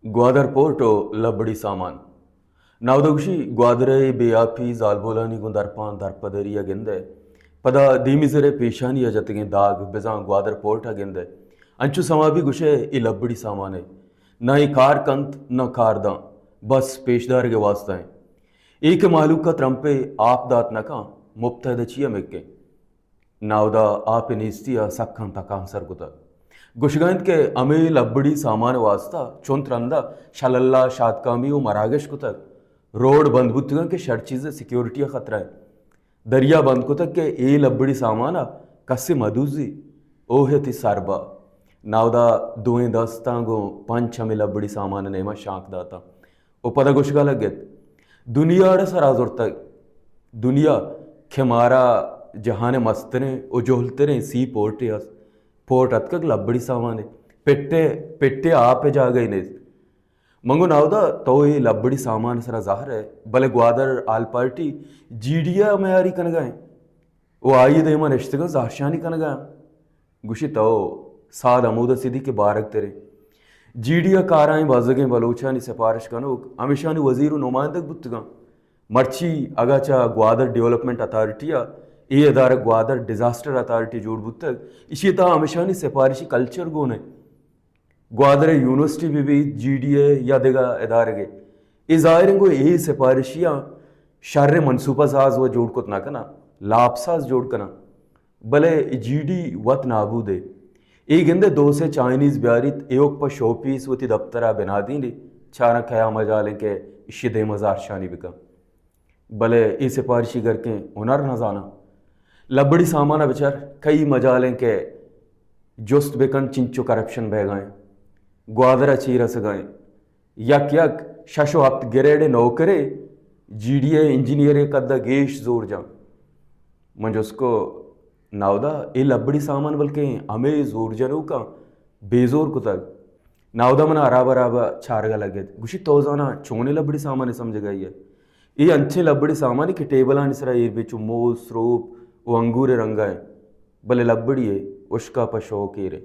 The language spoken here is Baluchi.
گوادر پورٹ و لبڑی سامان۔ ناودا گوشی، گوادر ء بے آپی زالبولانی گوں درپان درپدری ء گندئے، پدا دیمی زر ء پیشانی ء جتگیں داگ بزاں گوادر پورٹ ء گندئے۔ انچو سما بی گوشئے اے لبڑی سامان ء نہ اے کار کنت نہ کار داں، بس پیشدارگ ء واسطہ انت۔ اے کہ مہلوک ء ترمپے آپ دات نہ کن، مپت ء دہ چیا مکیں؟ ناودا آپ ء نیستی ء سکاں تکانسر کتگ۔ گوشگا انت کہ ہمے لبڑی سامان ء واستا چنت رندا شللہ، شادکامی و مراگش کتگ۔ روڈ بند بوتگاں کہ شر چیز ء سیکیورٹی ء خطرہ انت۔ دریا بند کتگ کہ اے لبڑی سامان ء کسے مدوزی۔ اوہ تی سربا۔ ناودا دوئیں دستاں گوں پنچ ہمے لبڑی سامان ء نیمہ شانک داتاں۔ و پدا گوشگا لگت، دنیا اڑ سرا زرتگ۔ دنیا کہ مارا جہان ء مستریں و جہلتریں سی پورٹے است۔ پورٹ اتکگ لبڑی سامانے۔ پٹے، پٹے آپ ء جاگہے نیست۔ من گوں ناودا تو اے لبڑی سامان سرا زہر ئے، بلے Gwadar all party G D ء میاری کنگا ایں۔ و آئی ء دیما نشتگاں زہرشانی کنگا۔ گوشی تو ساد ہمودا سدی کہ بارگ تریں۔ جی ڈی ء کارائیں بزگیں بلوچانی سفارش کنوک ہمیشانی وزیر و نمائندگ بوتگاں۔ مرچی اگاں چہ گوادر ڈیولپمنٹ اتھارٹی ء اے ادارہ گوادر ڈیزاسٹر اتھارٹی جوڑ بوتگ، ایشی تہا ہمیشانی سفارشی کلچر گون انت۔ گوادر ء یونیورسٹی بہ بیت، جی ڈی ء یا دگہ ادارگے، اے ظاہر انت گوں اے سفارشیاں شریں منصوبہ ساز و جوڑ کت نہ کناں، لاپ ساز جوڑ کناں۔ بلے جی ڈی وت نابودے۔ اے گندے دو سے چائنیز بیاریت، ایوک پہ شو پیس وتی دپترا بنادینی، چاراں کیا مجالیں کہ اشی دیما زہرشانی بکن۔ بلے اے سپارشی گرکیں ہنر نہ زاناں۔ لبڑی سامان ء بچار، کئی مجالیں کہ جست بکن چنچو کرپشن بیگائیں، گوادر ء چی رسگائیں۔ یک یک شش و ہپت گریڈ ء نوکرے جی ڈی ء انجینئر ء قد ء گیش زور جاں۔ من جست کو ناودا اے لبڑی سامان بلکیں ہمے زور جنوکاں بے زور کتگ۔ ناودا من ہراب ہراب چارگا لگت۔ گوشی تو زانا چونیں لبڑی سامانے سمجھگائی ہے؟ اے انچیں لبڑی سامانے کہ ٹیبلانی سرا ایر بے چو موز، سروپ و انگور رنگا ہے، بلے لبڑی ہے، اشکا پہ شوق ایرے۔